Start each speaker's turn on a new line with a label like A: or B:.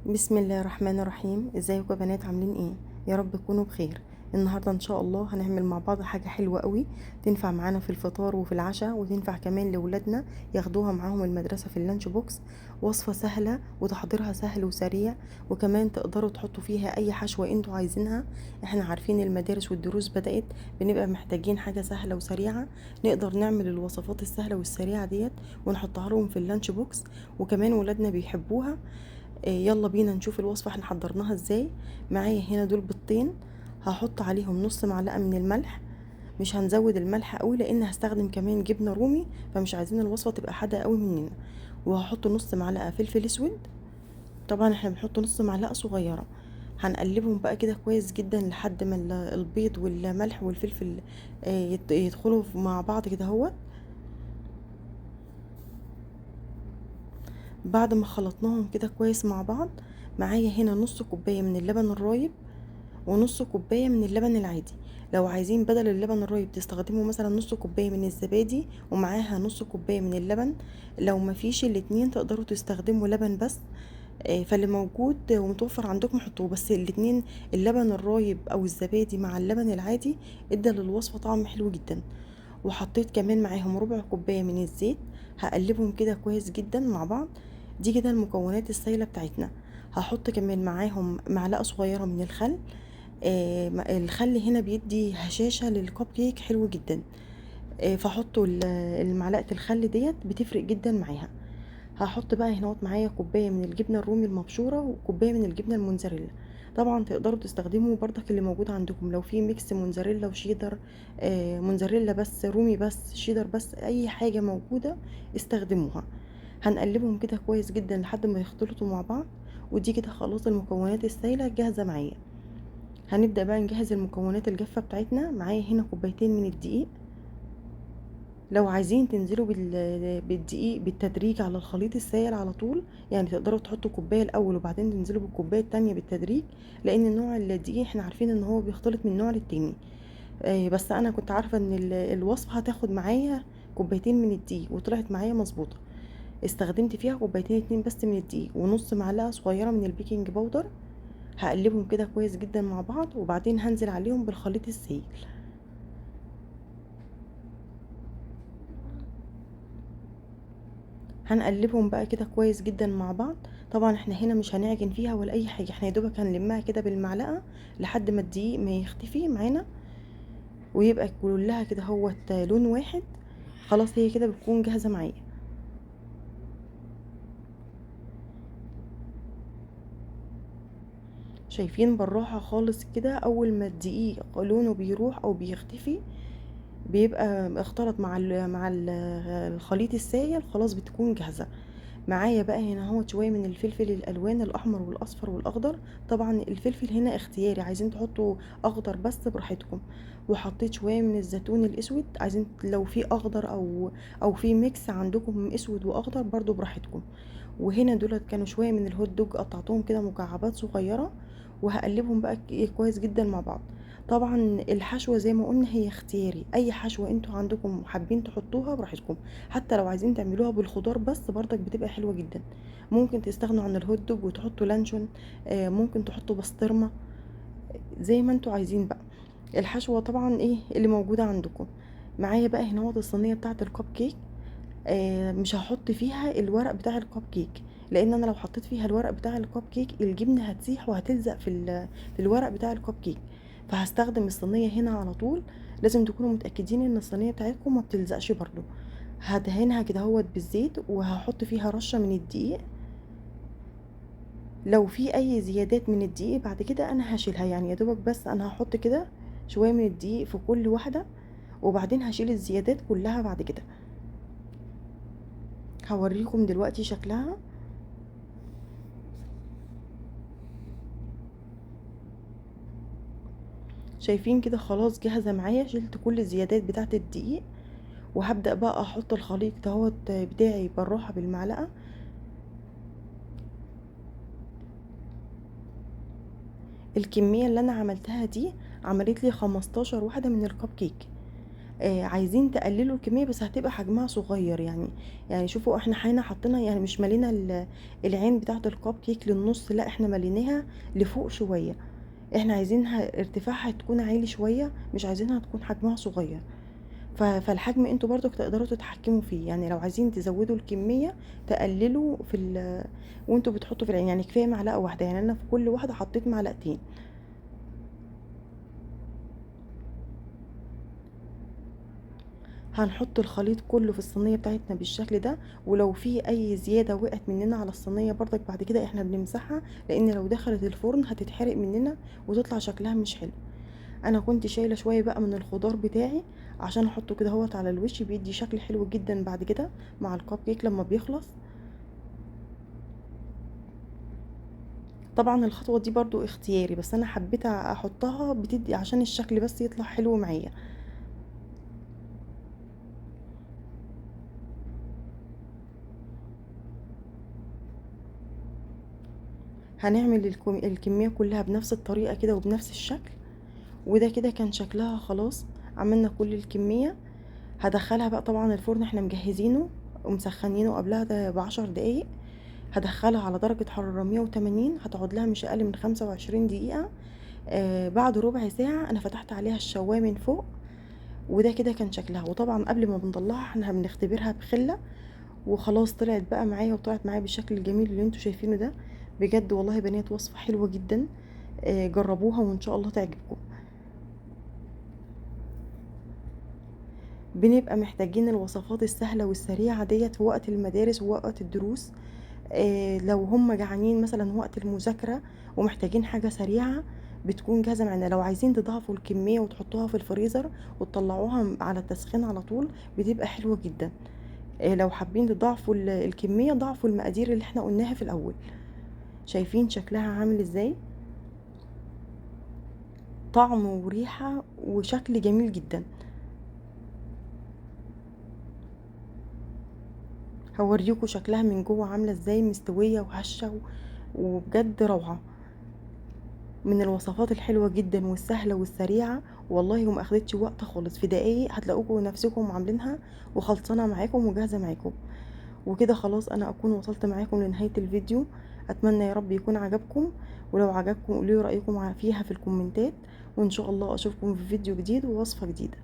A: بسم الله الرحمن الرحيم. ازيكم يا بنات، عاملين ايه؟ يا رب تكونوا بخير. النهارده ان شاء الله هنعمل مع بعض حاجة حلوة قوي، تنفع معانا في الفطار وفي العشاء، وتنفع كمان لولادنا ياخدوها معاهم المدرسة في ال lunch box. وصفه سهلة وتحضيرها سهل وسريع، وكمان تقدروا تحطوا فيها اي حشوه انتوا عايزينها. احنا عارفين المدارس والدروس بدات، بنبقى محتاجين حاجة سهلة وسريعة، نقدر نعمل الوصفات السهلة والسريعه ديت ونحطها لهم في ال lunch box، وكمان ولادنا بيحبوها. يلا بينا نشوف الوصفة احنا حضرناها ازاي. معايا هنا دول بيضتين، هحط عليهم نص معلقة من الملح، مش هنزود الملح قوي لان هستخدم كمان جبنة رومي، فمش عايزين الوصفة تبقى حادقة قوي مننا. وهحط نص معلقة فلفل اسود، طبعا احنا بنحط نص معلقة صغيرة. هنقلبهم بقى كده كويس جدا لحد ما البيض والملح والفلفل يدخلوا مع بعض كده اهوت. بعد ما خلطناهم كده كويس مع بعض، معايا هنا نص كوباية من اللبن الرايب ونص كوباية من اللبن العادي. لو عايزين بدل اللبن الرايب تستخدموا مثلا نص كوباية من الزبادي ومعاها نص كوباية من اللبن، لو ما فيش الاتنين تقدروا تستخدموا لبن بس. فاللي موجود ومتوفر عندكم حطوه، بس الاتنين اللبن الرايب او الزبادي مع اللبن العادي ادى للوصفة طعم حلو جدا. وحطيت كمان معاهم ربع كوباية من الزيت، هقلبهم كده كويس جدا مع بعض. دي كده المكونات السايلة بتاعتنا. هحط كمان معاهم معلقة صغيرة من الخل. الخل هنا بيدي هشاشة للكب كيك حلو جدا، فحطوا المعلقة الخل ديت بتفرق جدا معاها. هحط بقى هنا معايا كوباية من الجبنة الرومي المبشورة وكوباية من الجبنة الموتزاريلا. طبعا تقدروا تستخدموا برضك اللي موجود عندكم، لو في mix موتزاريلا وشيدر، موتزاريلا بس، رومي بس، شيدر بس، اي حاجة موجودة استخدموها. هنقلبهم كده كويس جدا لحد ما يختلطوا مع بعض. ودي كده خلاص المكونات السايلة جاهزة معايا. هنبدأ بقى نجهز المكونات الجافة بتاعتنا. معايا هنا كوبايتين من الدقيق، لو عايزين تنزلوا بالدقيق بالتدريج على الخليط السائل على طول، يعني تقدروا تحطوا كوباية الأول وبعدين تنزلوا بالكوباية التانية بالتدريج، لأن نوع الدقيق احنا عارفين ان هو بيختلط من نوع للتاني. بس أنا كنت عارفة ان الوصفة هتاخد معايا كوبايتين من الدقيق وطلعت معايا مظبوطة. استخدمت فيها كوبايتين 2 بس من الدقيق ونص معلقة صغيرة من ال baking powder. هقلبهم كده كويس جدا مع بعض، وبعدين هنزل عليهم بالخليط السائل. هنقلبهم بقى كده كويس جدا مع بعض. طبعا احنا هنا مش هنعجن فيها ولا اي حاجة، احنا يا دوبك هنلمها كده بالمعلقه لحد ما الدقيق ما يختفي معانا ويبقى كلها كده هوت لون واحد. خلاص هي كده بتكون جاهزة معايا. شايفين بالراحة خالص كده، اول ما الدقيق لونه بيروح او بيختفي بيبقى اختلط مع الخليط السائل، خلاص بتكون جاهزة معايا. بقى هنا اهو شوية من الفلفل الالوان الاحمر والاصفر والاخضر، طبعا الفلفل هنا اختياري، عايزين تحطوا اخضر بس براحتكم. وحطيت شوية من الزيتون الاسود، عايزين لو في اخضر او في mix عندكم اسود واخضر برضو براحتكم. وهنا دولت كانوا شوية من ال hot dog قطعتهم كده مكعبات صغيرة، وهقلبهم بقى كويس جدا مع بعض. طبعا الحشوه زي ما قلنا هي اختياري، اي حشوه انتوا عندكم حابين تحطوها براحتكم، حتى لو عايزين تعملوها بالخضار بس برضك بتبقى حلوة جدا. ممكن تستغنوا عن ال hot dog وتحطوا لانشون، ممكن تحطوا بسطرمه، زي ما انتوا عايزين بقى. الحشوه طبعا ايه اللي موجودة عندكم. معايا بقى هنا اهوت الصينية بتاعه الكب كيك، مش هحط فيها الورق بتاع الكب كيك، لان انا لو حطيت فيها الورق بتاع الكب كيك الجبنة هتسيح وهتلزق في الورق بتاع الكب كيك، فهستخدم الصينية هنا على طول. لازم تكونوا متاكدين ان الصينية بتاعتكم ما بتلزقش برضو. هدهنها كده اهوت بالزيت وهحط فيها رشه من الدقيق. لو في اي زيادات من الدقيق بعد كده انا هشيلها، يعني يا دوبك بس انا هحط كده شوية من الدقيق في كل واحدة، وبعدين هشيل الزيادات كلها بعد كده. هوريكم دلوقتي شكلها. شايفين كده خلاص جاهزة معايا، شلت كل الزيادات بتاعه الدقيق. وهبدا بقى احط الخليط دهوت بتاعي بالراحة بالمعلقه. الكمية اللي انا عملتها دي عملت لي 15 واحدة من الكب كيك. عايزين تقللوا الكمية بس هتبقى حجمها صغير يعني شوفوا احنا هنا حطينا يعني مش مالينا العين بتاعه الكب كيك للنص، لا احنا ماليناها لفوق شوية، احنا عايزينها ارتفاعها تكون عالي شوية، مش عايزينها تكون حجمها صغير. فالحجم انتوا برضو تقدروا تتحكموا فيه، يعني لو عايزين تزودوا الكمية تقللوا في وانتوا بتحطوا في العين، يعني كفاية معلقه واحدة، يعني انا في كل واحدة حطيت معلقتين. هنحط الخليط كله في الصينية بتاعتنا بالشكل ده، ولو في اي زيادة وقعت مننا على الصينية برضك بعد كده احنا بنمسحها، لان لو دخلت الفرن هتتحرق مننا وتطلع شكلها مش حلو. انا كنت شايله شوية بقى من الخضار بتاعي عشان احطه كده اهوت على الوش، بيدي شكل حلو جدا بعد كده مع الكب كيك لما بيخلص. طبعا الخطوة دي برضو اختياري، بس انا حبيت احطها بتدي عشان الشكل بس يطلع حلو معايا. هنعمل الكمية كلها بنفس الطريقة كده وبنفس الشكل، وده كده كان شكلها خلاص. عملنا كل الكمية، هدخلها بقى طبعا الفرن احنا مجهزينه ومسخنينه قبلها ب10 دقايق. هدخلها على درجة حرارة 180، هتقعد لها مش اقل من 25 دقيقة. بعد ربع ساعة انا فتحت عليها الشواية من فوق، وده كده كان شكلها. وطبعا قبل ما بنطلعها احنا بنختبرها بخلة، وخلاص طلعت بقى معايا، وطلعت معايا بالشكل الجميل اللي انتوا شايفينه ده. بجد والله يا بنات وصفة حلوة جدا، جربوها وان شاء الله تعجبكم. بنبقى محتاجين الوصفات السهلة والسريعة ديت في وقت المدارس ووقت الدروس، لو هم جعانين مثلا وقت المذاكرة ومحتاجين حاجة سريعة بتكون جاهزة معانا. لو عايزين تضاعفوا الكمية وتحطوها في الفريزر وتطلعوها على التسخين على طول بتبقى حلوة جدا. لو حابين تضاعفوا الكمية ضاعفوا المقادير اللي احنا قلناها في الأول. شايفين شكلها عامل ازاي؟ طعم وريحة وشكل جميل جدا. هوريكم شكلها من جوه عاملة ازاي، مستوية وهشة وبجد روعة. من الوصفات الحلوة جدا والسهلة والسريعة والله، وما اخدتش وقت خالص، في دقايق هتلاقوكم نفسكم عاملينها وخلصانة معاكم وجاهزة معاكم. وكده خلاص انا اكون وصلت معاكم لنهاية الفيديو. اتمنى يا رب يكون عجبكم، ولو عجبكم قولوا لي رأيكم فيها في الكومنتات، وان شاء الله اشوفكم في فيديو جديد ووصفة جديدة.